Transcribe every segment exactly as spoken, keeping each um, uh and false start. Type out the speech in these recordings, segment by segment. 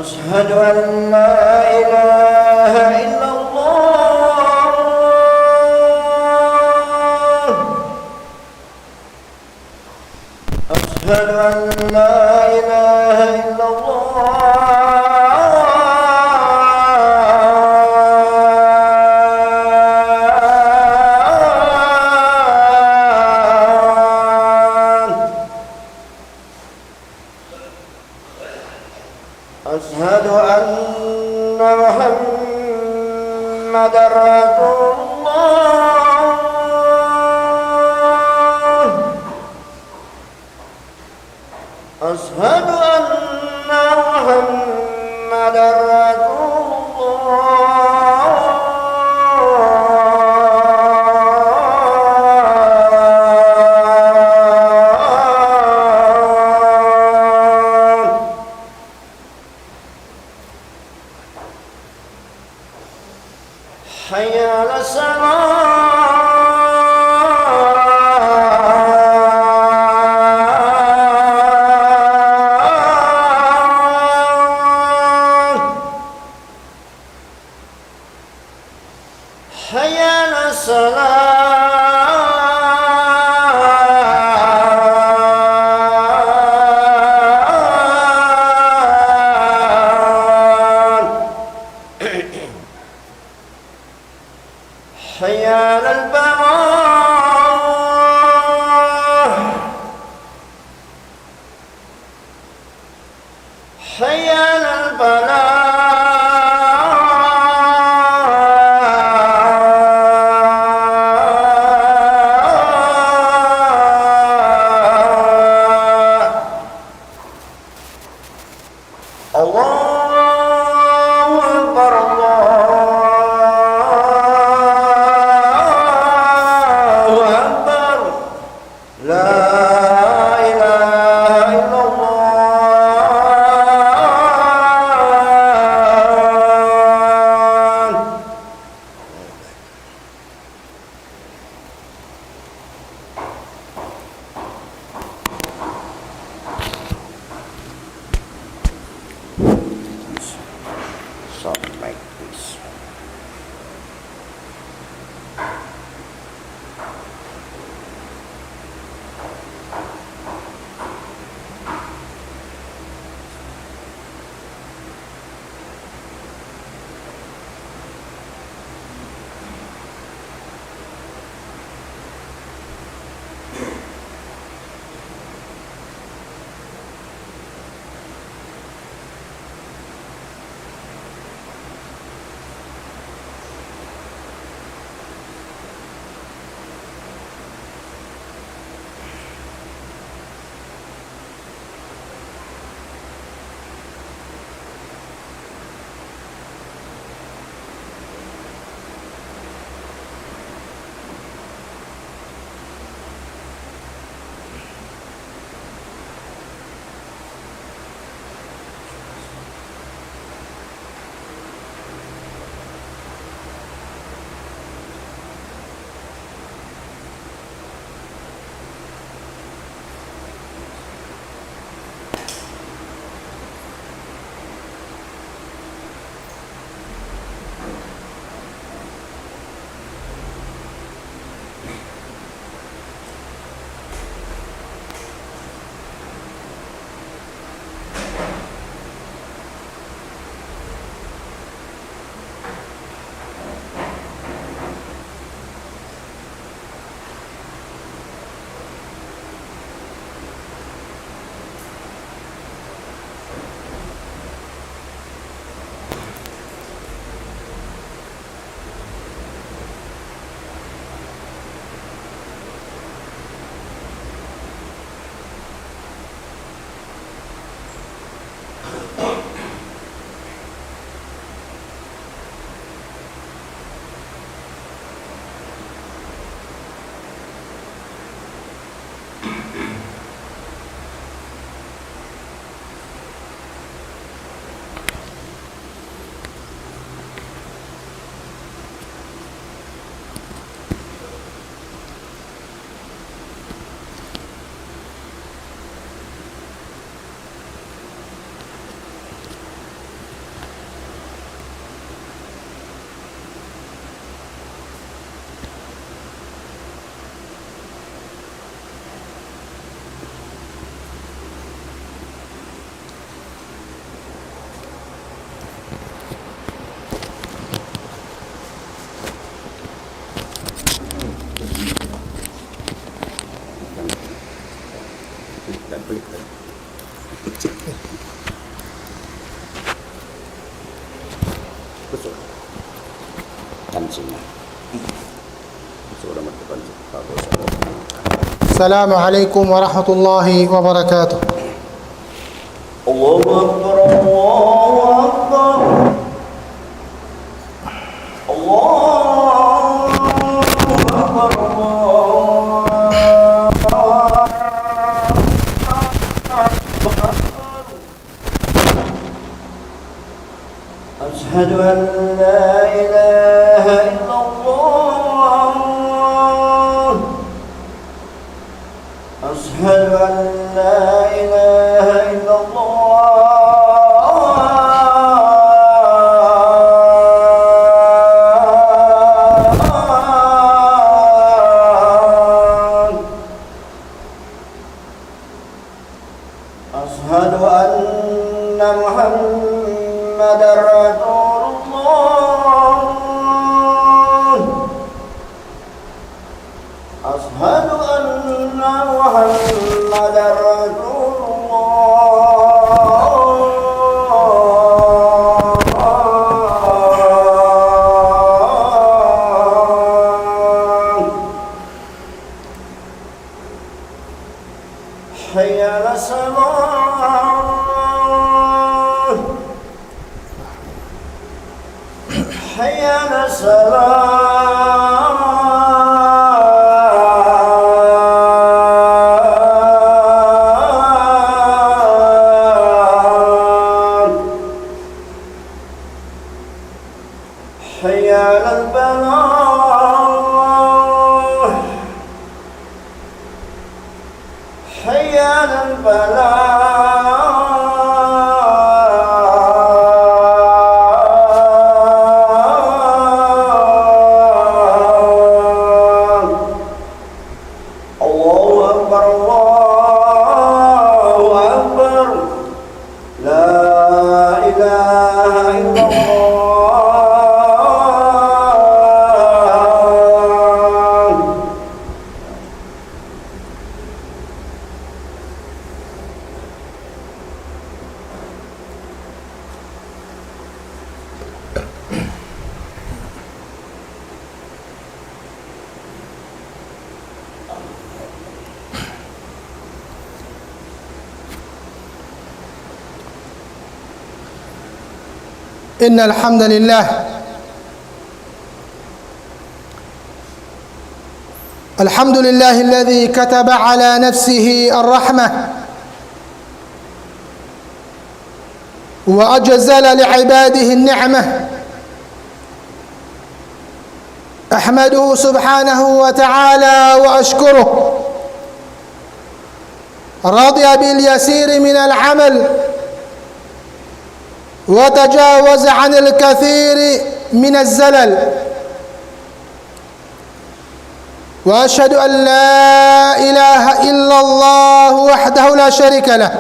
أشهد أن لا إله إلا الله. أشهد أن لا إله إلا الله. أشهد أن محمدا رسول الله. أشهد أن محمدا رسول الله. حي على الصلاة. حي على الصلاة. حي على الفلاح. حي على الفلاح. الله أكبر، الله السلام عليكم ورحمة الله وبركاته. الله أكبر، الله أكبر. الله أكبر، الله أكبر. أشهد أن لا إله إلا الله. أشهد أن لا إله إلا الله. أشهد أن محمدا رسول الله. أشهد أن محمدا رسول الله. حي على الصلاة. حي على الصلاة. حي على الفلاح. حي على الفلاح. الله أكبر، الله أكبر. لا إله إلا الله. إن الحمد لله، الحمد لله الذي كتب على نفسه الرحمة وأجزل لعباده النعمة. أحمده سبحانه وتعالى وأشكره، رضي باليسير من العمل وتجاوز عن الكثير من الزلل. وأشهد أن لا إله إلا الله وحده لا شريك له،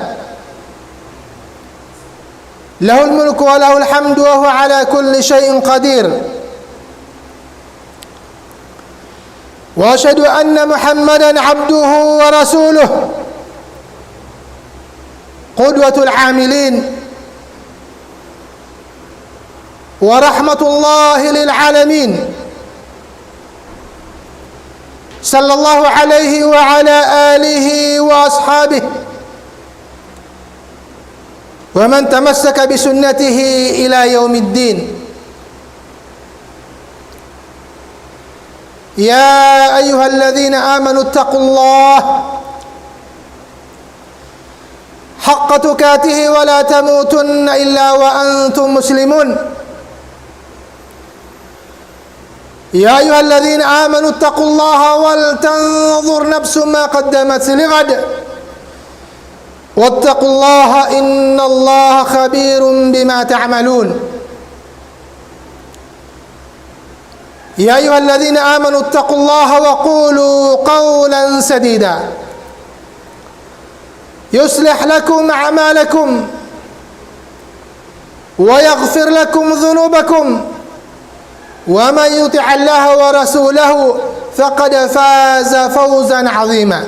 له الملك وله الحمد وهو على كل شيء قدير. وأشهد أن محمدا عبده ورسوله، قدوة العاملين، ورحمة الله للعالمين، صلى الله عليه وعلى آله وأصحابه ومن تمسك بسنته إلى يوم الدين. يا أيها الذين آمنوا اتقوا الله حق تقاته ولا تموتن إلا وأنتم مسلمون. يا أيها الذين آمنوا اتقوا الله ولتنظر نفس ما قدمت لغد واتقوا الله إن الله خبير بما تعملون. يا أيها الذين آمنوا اتقوا الله وقولوا قولا سديدا يصلح لكم أعمالكم ويغفر لكم ذنوبكم ومن يطع الله ورسوله فقد فاز فوزا عظيما.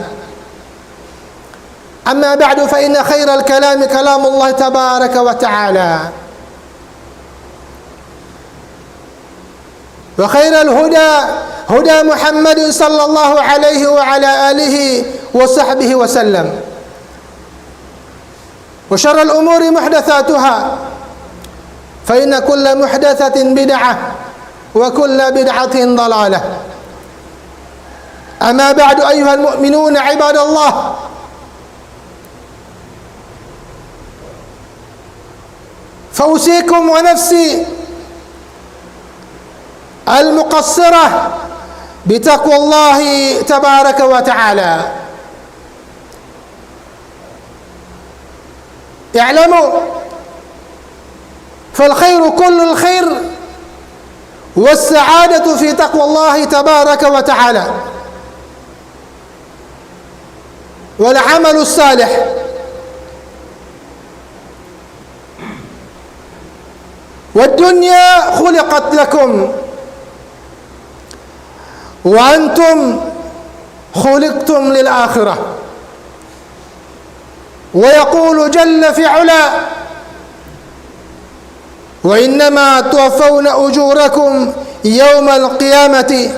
أما بعد، فإن خير الكلام كلام الله تبارك وتعالى، وخير الهدى هدى محمد صلى الله عليه وعلى آله وصحبه وسلم، وشر الأمور محدثاتها، فإن كل محدثة بدعة، وكل بدعة ضلالة. أما بعد، أيها المؤمنون عباد الله، فأوصيكم ونفسي المقصرة بتقوى الله تبارك وتعالى. اعلموا، فالخير كل الخير والسعادة في تقوى الله تبارك وتعالى والعمل الصالح. والدنيا خلقت لكم وأنتم خلقتم للآخرة. ويقول جل في علا: وإنما توفون أجوركم يوم القيامة،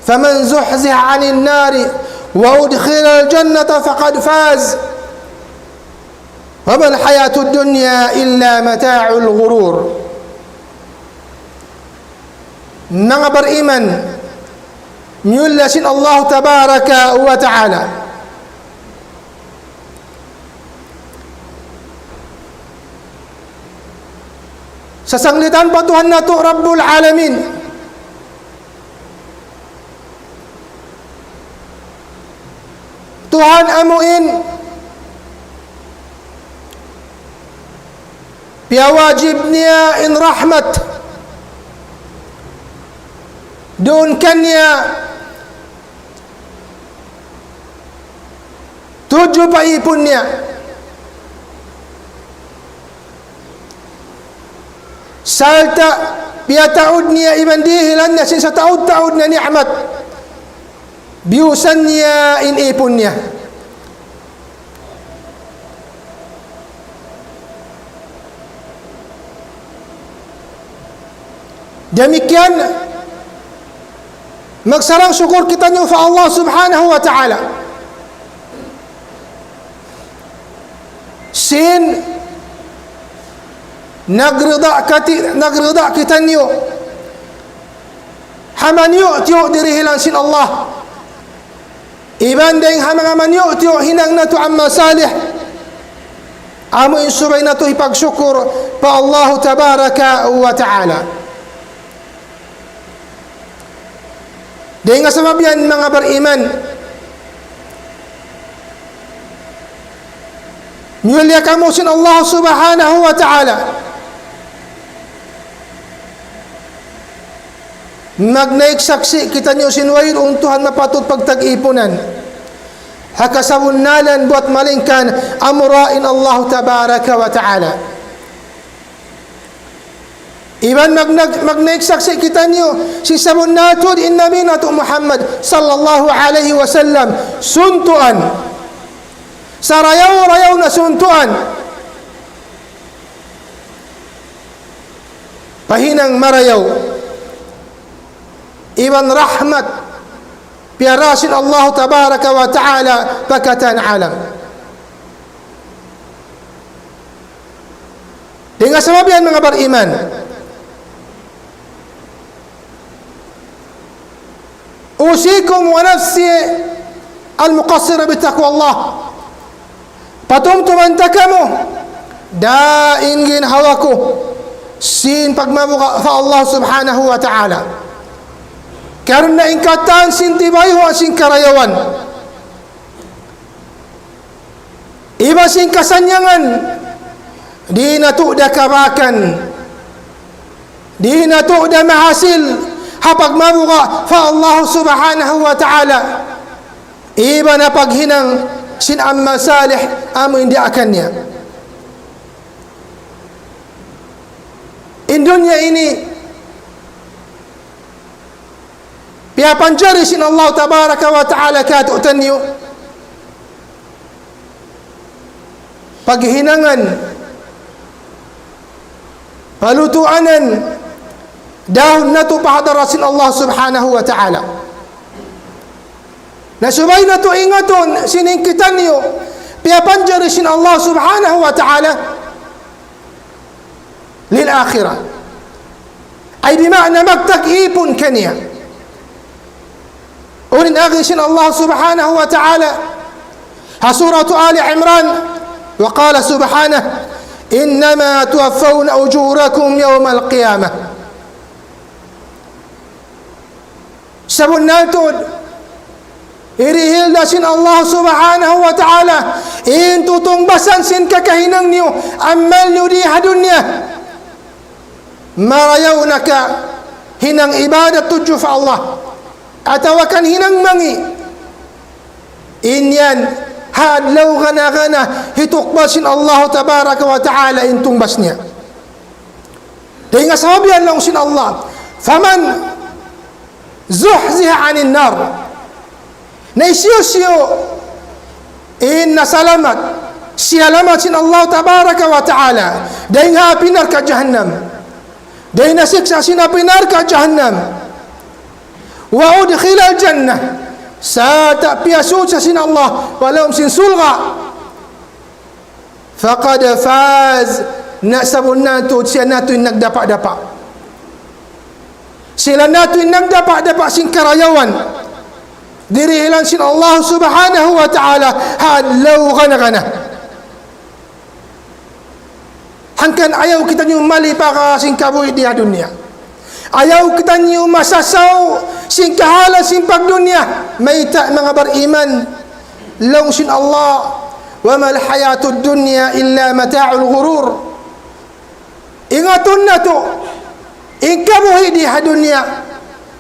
فمن زحزح عن النار وأدخل الجنة فقد فاز، وما الحياة الدنيا إلا متاع الغرور. Manga bariman, miyulliya sin Allah Tabaraka wa Ta'ala. Sasanglitan pa Tuhan natu' Rabbul Alamin. Tuhan amuin piyawajib niya in rahmat duun kaniya tudju pa ipun niya. Sarta' piyataud niya iban dihilan niya sin sataud-taud na ni'mat. Biyusan niya in ipun niya. Damikkiyan, magsarang-sukul kitaniyu pa Allah Subhanahu wa Ta'ala. Sin nagrida kati-, nagrida kitaniyu ha manyu'-tiyu' dirihilan sin Allah. Iban dayng ha manga manyu'-tiyu' hinang natu' amal salih, amu in subay natu' hipagsukur pa Allahu Tabaraka wa Ta'ala. Dayng ha sabab yan, manga bariman, miyulliya kamu sin Allah Subhanahu wa Ta'ala. Magnaik saksi' kitaniyu sin wayruun Tuhan mapatut pagtag-ipunan ha kasabunnalan buwat malaingkan amura in Allahu Tabaraka wa Ta'ala. Iban mag-, mag-, magnaik saksi' kitaniyu sin sabunnal tuud in Nabi natu' Muhammad sallallahu alayhi wasallam, suntuan. Sarayaw-rayaw na suntuan. Pa hinang marayaw iban rahmat piyara sin Allah Tabaraka wa Ta'ala pa katan alam. Dayng ha sabab yan, manga bariman, أوصيكم ونفسي المقصرة بتقوى الله. Patumtuman ta kamu, dayn ginhawa ku, sin pagmabuga' pa Allah Subhanahu wa Ta'ala. Karna' in katan sin tibayhuan sin karayawan iban sin kasannyangan, di' natu' da kabakan, di' natu' da mahasil ha pagmabuga' pa Allah Subhanahu wa Ta'ala, iban ha paghinang sin amal salih amu in diyaakan niya. In dunya ini, piyapanjari sin Allah Tabaraka wa Ta'ala kātu'niyu. paghinangan, palutuanan, dahun natu' pa hadarat sin Allah Subhanahu wa Ta'ala. Na subay natu' ingatun sin in kitaniyu piyapanjari sin Allah Subhanahu wa Ta'ala lil akhirah. Ay bima'na magtag-ipun kaniya. Unu in agi sin Allah Subhanahu wa Ta'ala ha Suratu Ali Imran, وقال سبحانه: إنما توفون أجوركم يوم القيامة. Sabunnal tuud, hirihil da sin Allah Subhanahu wa Ta'ala in tutungbasan sin kakahinang niyu, amal niyu di ha dunya. Marayaw na ka hinang ibadat tudju pa Allah, atawa kan hinang mangi'. In yan, ha adlaw gana-gana, hitukbal sin Allah Tabaraka wa Ta'ala in tungbas niya. Dayn ha sabab yan laung sin Allah, فمن زحزح عن النار. Na hisiyu-siyu in nasalamat, siyalamat sin Allah Tabaraka wa Ta'ala dayn ha api narka' jahannam, dayn ha siksa' sin api narka' jahannam, وأدخل الجنة, sarta' piyasud siya sin Allah pa lawm sin surga', فقد فاز, na sabunnal tuud siya na tuud in nagdapa'-dapa'. Sila na tuud in nagdapa'-dapa' sin karayawan dirihilan sin Allah Subhanahu wa Ta'ala ha adlaw gana-gana. Hangkan ayaw kitaniyu malipaka sin kabuhi' di ha dunya. Ayaw kitaniyu masasaw sin kahalan sin pagdunya. Mayta', manga bariman? Laung sin Allah, وما الحياة الدنيا إلا متاع الغرور. Ingatun natu', in kabuhi' di ha dunya,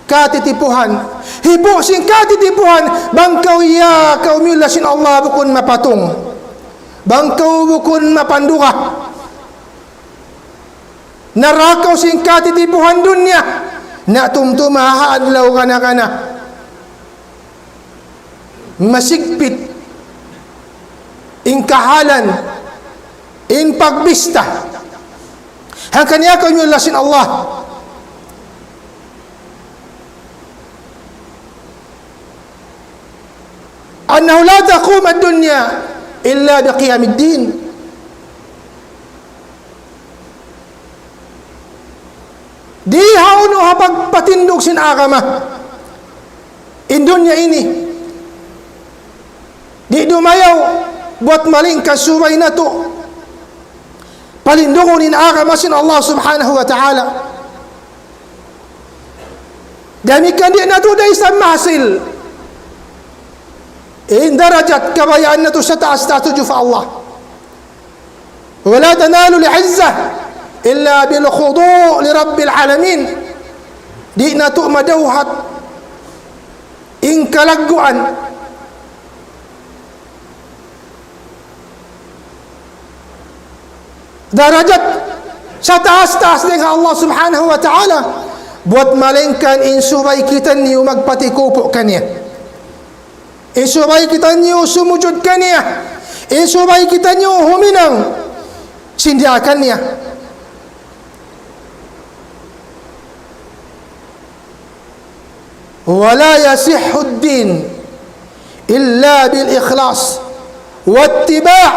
katitipuhan. Hipu' sin katitipuhan, bang kaw iya kaw miyulliya sin Allah bukun mapatung. Bang kaw bukun mapanduga. Narakaw sin katitipuhan dunya, na tumtuma ha adlaw gana-gana. Masigpit in kahalan, in pagbista. Hangkan iya kaw miyulliya sin Allah. أنه لا تقوم الدنيا إلا بقيام الدين. Di' ha unu ha pagpatindug sin agama in dunya ini. Di' dumayaw buwat malayngkan subay natu' palindugun in agama sin Allah Subhanahu wa Ta'ala. Damikkiyan di' natu' da isab mahasil in darajat kabayaan natu' sataas-taas tudju pa Allah. ولا تنالوا العزة إلا بالخضوع لرب العالمين. Di' natu' madawhat in kalagguan, darajat sataas-taas dayn ha Allah Subhanahu wa Ta'ala, buwat malayngkan in subay kitaniyu magpatikupu' kaniya. In subay kitaniyu sumujud kaniya. In subay kitaniyu huminang sin daakan niya. ولا يصح الدين إلا بالإخلاص واتباع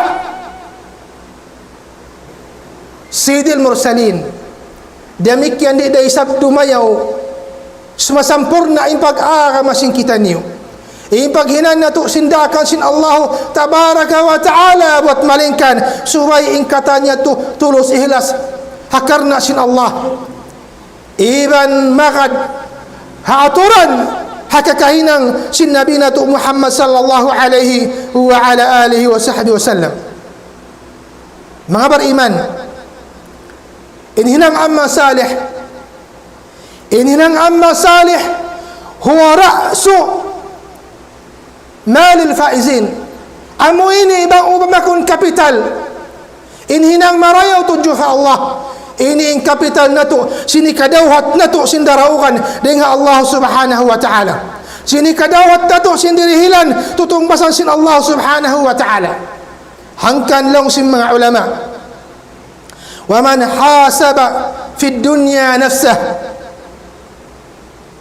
سيد المرسلين. Damikkiyan di' da isab dumayaw sumasampurna' in pag-agama sin kitaniyu, in paghinang natu' sin daakan sin Allahu Tabaraka wa Ta'ala, buwat malayngkan subay in katan yadtu tulus ihlas ha karna' sin Allah. Iban magad ha aturan, ha kakahinang sin Nabi natu' Muhammad sallallahu alayhi wa ala alihi wa sahbihi wa sallam. Manga bariman, in hinang amal salih, in hinang amal salih, هو رأس مال الفائزين. Amu ini bang ubamakun kapital in hinang marayaw tudju pa Allah. Ini in kapital natu', sin hikadawhat natu' sin daraugan dayn ha Allah Subhanahu wa Ta'ala. Sin hikadawhat natu' sin dirihilan tutungbasan sin Allah Subhanahu wa Ta'ala. Hangkan laung sin manga ulama, ومن حاسب في الدنيا نفسه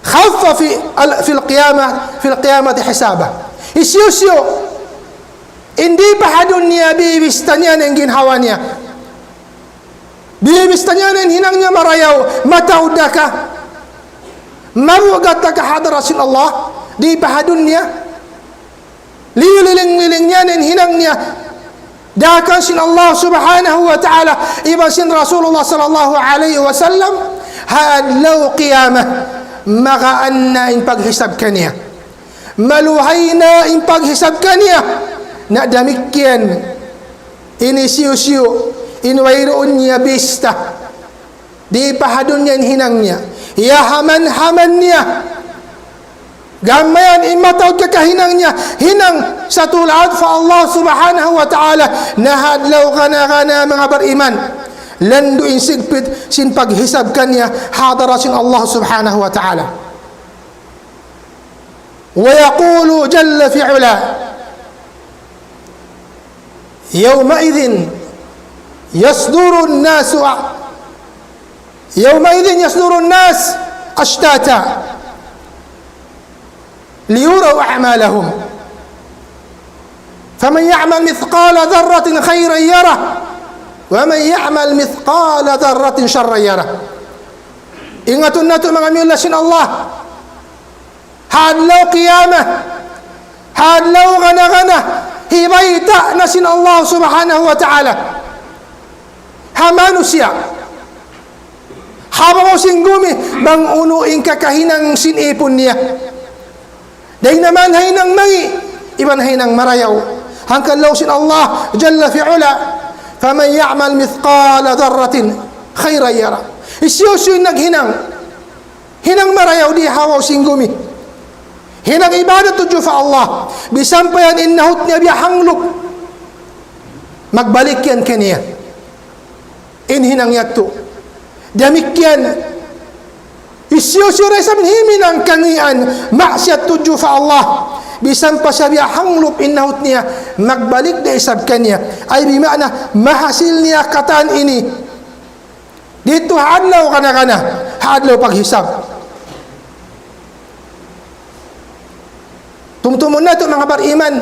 خف في ال-، في القيامة، في القيامة حسابه. Hisiyu-siyu in di' pa ha dunya biyibista niya in ginhawa niya, biyibista niya in hinang niya marayaw, mataud da ka, mabugat da ka ha hadarat sin Allah, di' pa ha dunya. Liyuliling-liling niya in hinang niya daakan sin Allah Subhanahu wa Ta'ala iban sin Rasulullah sallallahu alayhi wasallam. Ha adlaw qiyamah, magaan na in paghisab kaniya, maluhay na in paghisab kaniya. Na damikkiyan in hisiyu-siyu in wayruun niya bista, di' pa ha dunya in hinang niya, iyahaman-haman niya. Gam mayan in mataud kakahinang niya, hinang satulad pa Allah Subhanahu wa Ta'ala, na ha adlaw kana-kana, manga bariman, landu' in sigpit sin paghisab kaniya ha hadarat sin Allah Subhanahu wa Ta'ala. ويقول جل في علاه: يومئذ يصدر الناس، يومئذ يصدر الناس أشتاتا ليروا أعمالهم، فمن يعمل مثقال ذرة خيرا يره، ومن يعمل مثقال ذرة شرا يره. Ingatun natu', manga miyulliya sin Allah, ha adlaw qiyamah, ha adlaw kana-kana, hibayta' na sin Allah Subhanahu wa Ta'ala ha manusiya', ha babaw sin gumi, bang unu in kakahinang sin ipun niya. Dayn ha manga hinang mangi', iban hinang marayaw. Hangkan laung sin Allah Jalla fi Ula: فمن يعمل مثقال ذرة خيرا يره. Hisiyu-siyu in naghinang hinang marayaw di ha babaw sin gumi, hinang ibadat tudju pa Allah, bisan pa yan in nahut niya biya' hanglup, magbalik yan kaniya in hinang yadtu. Damikkiyan, hisiyu-siyu da isab in himinang kangian maksiyat tudju pa Allah, bisan pa siya biya' hanglup in nahut niya, magbalik da isab kaniya. Ay, bima'na, mahasil niya katan ini didtu ha adlaw kana-kana, ha adlaw paghisab. Tumtumun natu', manga bariman,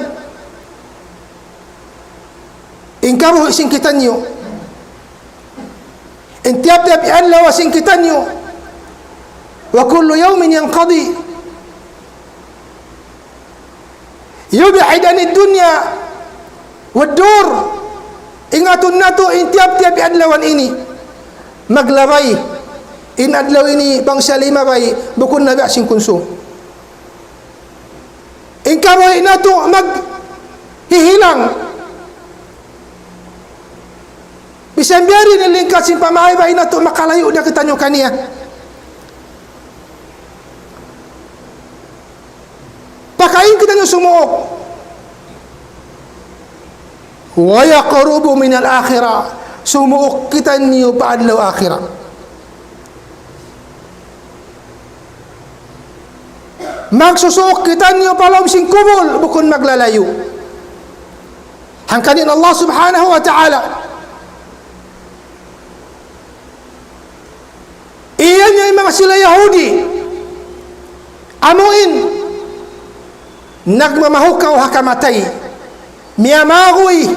in kabuhi' sin kitaniyu, in tiyap-tiyap adlaw sin kitaniyu, وكل يوم ينقضي يبعد عن الدنيا والدور. Ingatun natu', in tiyap-tiyap adlaw ini maglabay. In adlaw ini bang siya limabay, bukun na biya' sin kunsum. In kabuhi' natu' maghihilang. Bisan biya' diin in lingkat sin pamaybay natu', makalayu' da kitaniyu kaniya. Pakain kitaniyu sumuuk. ويقرب من الآخرة. Sumuuk kitaniyu pa adlaw akhirat. Magsusuuk kitaniyu pa lawm sin kubul, bukun maglalayu'. Hangkan in Allah Subhanahu wa Ta'ala, iyan niya in manga sila Yahudi, amu in nagmamahukaw ha kamatay, miyamaguy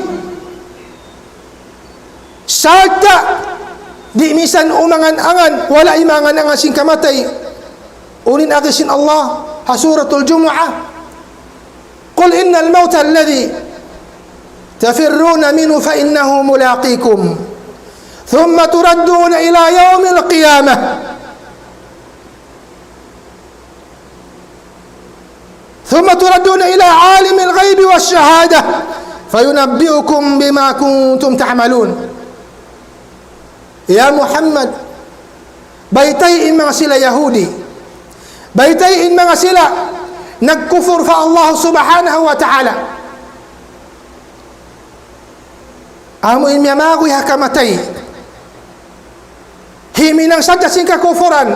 sarta' di' misan umangan-angan, wala' imangan-angan sin kamatay. Unu in agi sin Allah ha Suratul Jumu'ah: قل إن الموت الذي تفرون منه فإنه ملاقيكم ثم تردون إلى يوم القيامة ثم تردون إلى عالم الغيب والشهادة فينبئكم بما كنتم تعملون. Ya Muhammad, baytai in manga sila Yahudi, baytai in manga sila nagkufur pa Allah Subhanahu wa Ta'ala, amu in miyamaguy ha kamatay, himinang sadja sin kakufuran,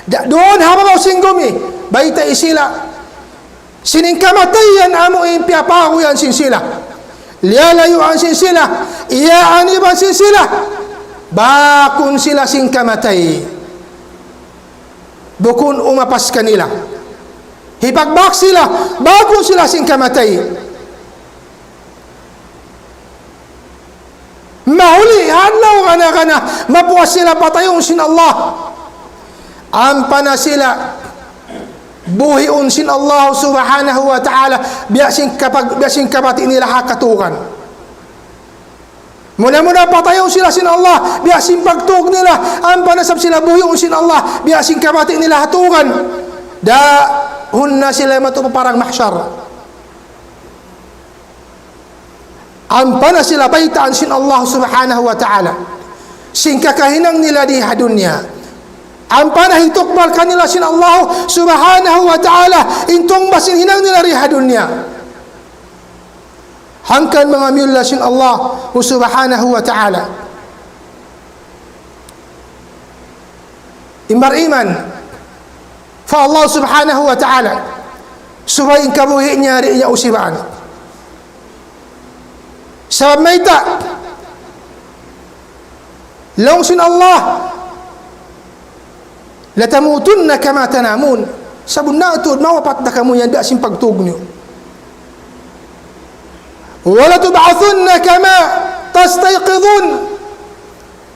da-, duun ha babaw sin gumi, baytai sila sin in kamatayan amu in piyapaguyan sin sila. Liyalayuan sin sila, iyaanib sin sila, bakun sila sin kamatay. Bukun umapas kanila. Hipagbak sila, bakun sila sin kamatay. Mahuli, ha adlaw kana-kana, mapuas sila patayun sin Allah. Ampa na sila buhiun sin Allah subhanahu wa ta'ala, biya' sin kapag-, biya' sin kabati' nila ha katugan. Muna-muna patayun sila sin Allah, biya' sin pagtug nila, ampa na isab sila buhiun sin Allah, biya' sin kabati' nila ha tugan. Dahun na sila matu pa parang mahsyar. Ampa na sila baytaan sin Allah subhanahu wa ta'ala sin kakahinang nila di ha dunya. Ampa na hitukbal kanila sin Allah subhanahu wa ta'ala in tungbas sin hinang nila di ha dunya. Hangkan manga miyulliya sin Allah subhanahu wa ta'ala. In bariman pa Allah subhanahu wa ta'ala, subay in kabuhi' niya di' niya usibaan. Sabab mayta', laung sin Allah, لتموتن كما تنامون. Sabunnal tuud mawapat da kamu yan biya' sin pagtug niyu. ولتبعثن كما تستيقظون.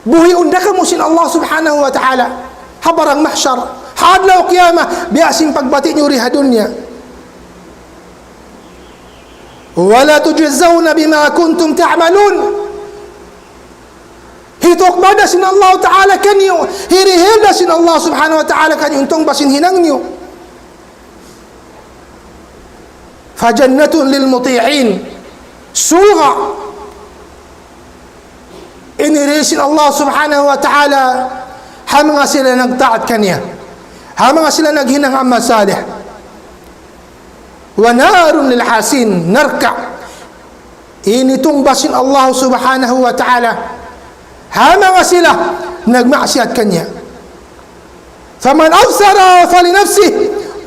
Buhiun da kamu sin Allah subhanahu wa ta'ala ha parang mahsyar, ha adlaw qiyamah, biya' sin pagbati' niyu di ha dunya. ولتجزون بما كنتم تعملون. Hitukbal da sin Allah ta'ala kaniyu, hirihil da sin Allah subhanahu wa ta'ala kaniyu in tungbas sin hinang niyu. فجنة للمطيعين. Surga' in hirihil sin Allah subhanahu wa ta'ala ha manga sila nagtaat kaniya, ha manga sila naghinang amal salih. ونار للعاصين. Narka' in hitungbas sin Allah subhanahu wa ta'ala ha manga sila nagmaksiyat kaniya. فمن أبصر فلنفسه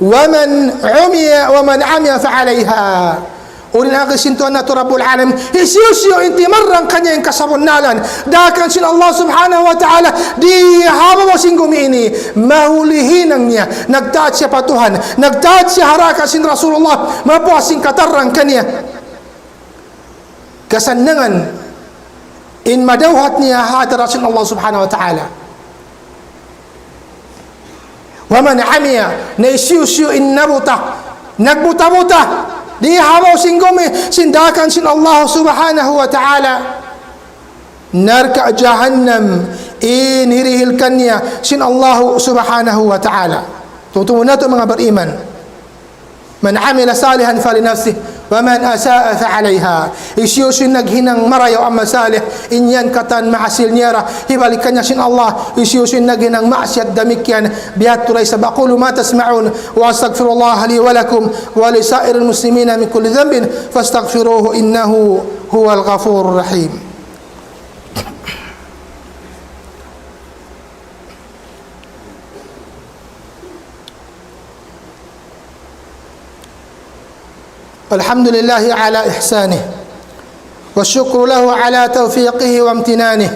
ومن عمي، ومن عمي فعليها. Unu in agi sin Tuhan natu' Rabbul Alamin, hisiyu-siyu in timarrang kaniya in kasabunnalan, daakan sin Allah subhanahu wa ta'ala, di ha babaw sin gumi ini, mahuli hinang niya, nagtaat siya pa Tuhan, nagtaat siya ha daakan sin Rasulullah, mapuas sin katarrang kaniya kasannangan in madawhat niya ha hadarat sin Allah subhanahu wa ta'ala. ومن عمي, na hisiyu-siyu in nabuta, nagbuta-buta, di ha babaw sin gumi, sin daakan sin Allah subhanahu wa ta'ala, narka' jahannam in hirihil kaniya sin Allah subhanahu wa ta'ala. Tumtumun natu' manga bariman. من عمل صالحا فلنفسه ومن أساء فعليها. Hisiyu-siyu in naghinang marayaw amal salih, in yan katan mahasil niya ra, hibalik kaniya sin Allah. Hisiyu-siyu in naghinang maksiyat damikkiyan, biya' ha tuud da isab. أقول ما تسمعون وأستغفر الله لي ولكم ولسائر المسلمين من كل ذنب فاستغفروه إنه هو الغفور الرحيم. الحمد لله على إحسانه، والشكر له على توفيقه وامتنانه،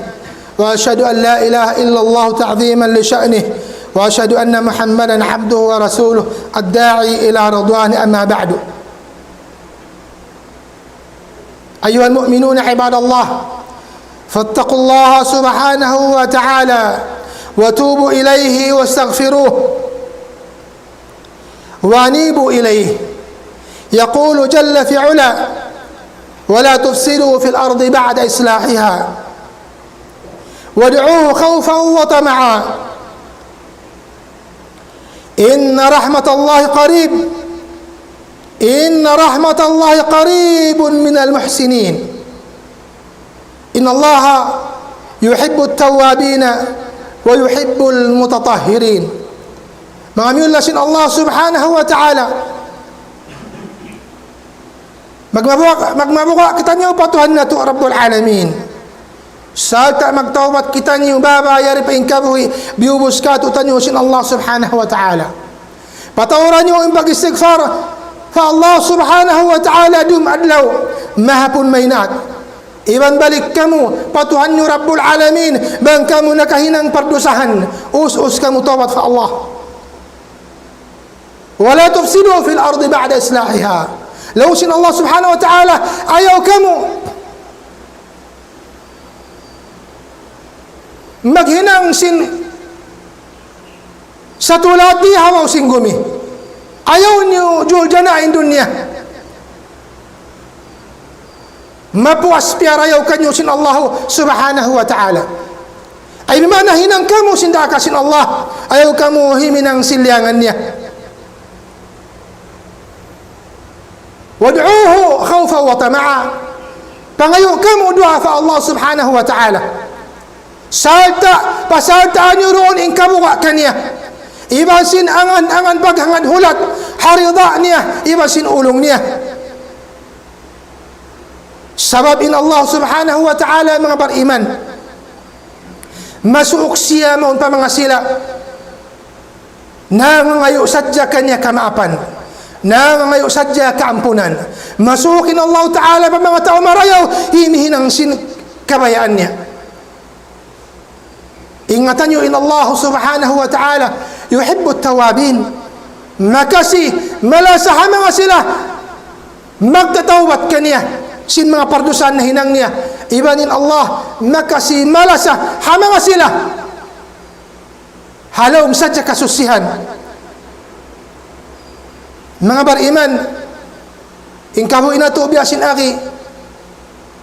وأشهد أن لا إله إلا الله تعظيما لشأنه، وأشهد أن محمدا عبده ورسوله الداعي إلى رضوانه، أما بعد. أيها المؤمنون عباد الله، فاتقوا الله سبحانه وتعالى وتوبوا إليه واستغفروه وأنيبوا إليه. يقول جل في علا: ولا تفسدوا في الأرض بعد إصلاحها وادعوه خوفا وطمعا إن رحمة الله قريب، إن رحمة الله قريب من المحسنين. إن الله يحب التوابين ويحب المتطهرين. Manga miyulliya sin Allah subhanahu wa ta'ala. Magmabuga', magmabuga' kitaniyu pa Tuhan natu' Rabbul Alamin. Sarta' magtawbat kitaniyu, baba yari pa in kabuhi', biyubus kātu'niyu sin Allah subhanahu wa ta'ala. Patauran niyu in pag-istighfar pa Allah subhanahu wa ta'ala dum adlaw. Mahapun mahinang. Iban balik kamu pa Tuhan niyu Rabbul Alamin, bang kamu nakahinang pardusahan, us-us kamu tawbat pa Allah. ولا تفسدوا في الأرض بعد إصلاحها. Laung sin Allah Subhanahu wa Ta'ala, ayaw kamu maghinang sin satulati ha babaw sin gumi. Ayaw niyu juljana in dunya. Mapuas piyarayaw kaniyu sin Allah Subhanahu wa Ta'ala. Ay, bima'na hinang kamu sin daakan sin Allah. Ayaw kamu huminang sin liyangan niya. وادعوه خوفا وطمعا. Pangayu' kamu duwaa pa Allah Subhanahu wa Ta'ala. Sarta', pasartaan niyu duun in kabuga' kaniya. Iban sin angan-angan paghangad hulat ha rida niya, iban sin ulung niya. Sabab in Allah Subhanahu wa Ta'ala, manga bariman, masuuk siya mawn pa manga sila nangangayu' sadja kaniya kamaapan, nangangayu' sadja kaampunan. Masuuk in Allah Ta'ala pa manga tau marayaw, himihinang sin kabayaan niya. Ingatan niyu in Allah Subhanahu wa Ta'ala, يحب التوابين. Makasi malasa ha manga sila magtatawbat kaniya sin manga pardusahan nahinang niya. Iban in Allah makasi malasa ha manga sila ha lawm sadja kasusihan. Manga bariman, in kabuhi' natu' biya' sin agi,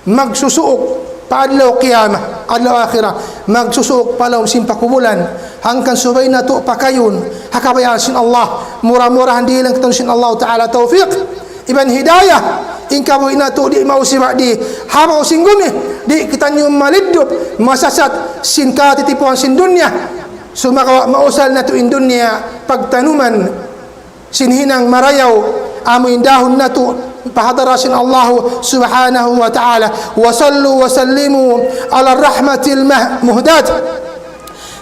magsusuuk pa adlaw qiyamah, adlaw akhirat, magsusuuk pa lawm sin pakubulan, hangkan subay natu' pakayun ha kabayaan sin Allah, mura-murahan dihilan kitaniyu sin Allah Ta'ala tawfiq iban hidayah, in kabuhi' natu' di' mausiba' di ha babaw sin gumi, di' kitaniyu maliddup, masasat sin katitipuhan sin dunya, sumagawa' mausal natu' in dunya pagtanuman sin hinang marayaw, amu in dahun natu' pa hadarat sin Allah Subhanahu wa Ta'ala. وصلوا وسلموا على الرحمة المه-، المهداة،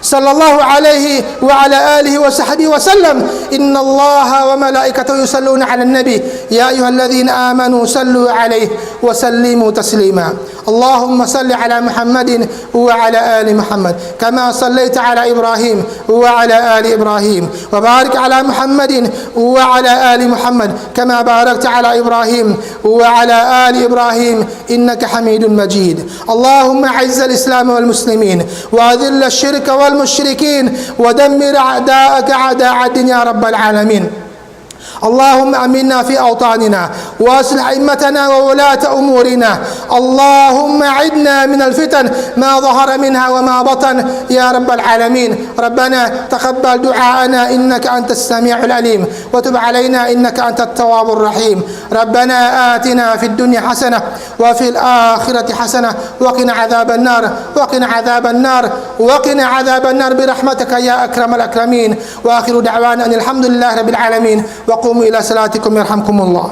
صلى الله عليه وعلى آله وصحبه وسلم. إن الله وملائكته يصلون على النبي، يا أيها الذين آمنوا صلوا عليه وسلموا تسليما. اللهم صل على محمد وعلى آل محمد كما صليت على إبراهيم وعلى آل إبراهيم، وبارك على محمد وعلى آل محمد كما باركت على إبراهيم وعلى آل إبراهيم إنك حميد مجيد. اللهم أعز الإسلام والمسلمين، وأذل الشرك والمشركين، ودمر أعداءك أعداء الدين يا رب العالمين. اللهم آمنا في أوطاننا، وأصلح أئمتنا وولاة أمورنا. اللهم أعذنا من الفتن ما ظهر منها وما بطن يا رب العالمين. ربنا تقبل دعاءنا إنك أنت السميع العليم، وتب علينا إنك أنت التواب الرحيم. ربنا آتنا في الدنيا حسنة وفي الآخرة حسنة وقنا عذاب النار، وقنا عذاب النار، وقنا عذاب النار برحمتك يا أكرم الأكرمين. وآخر دعوانا أن الحمد لله رب العالمين. وقوموا إلى صلاتكم يرحمكم الله.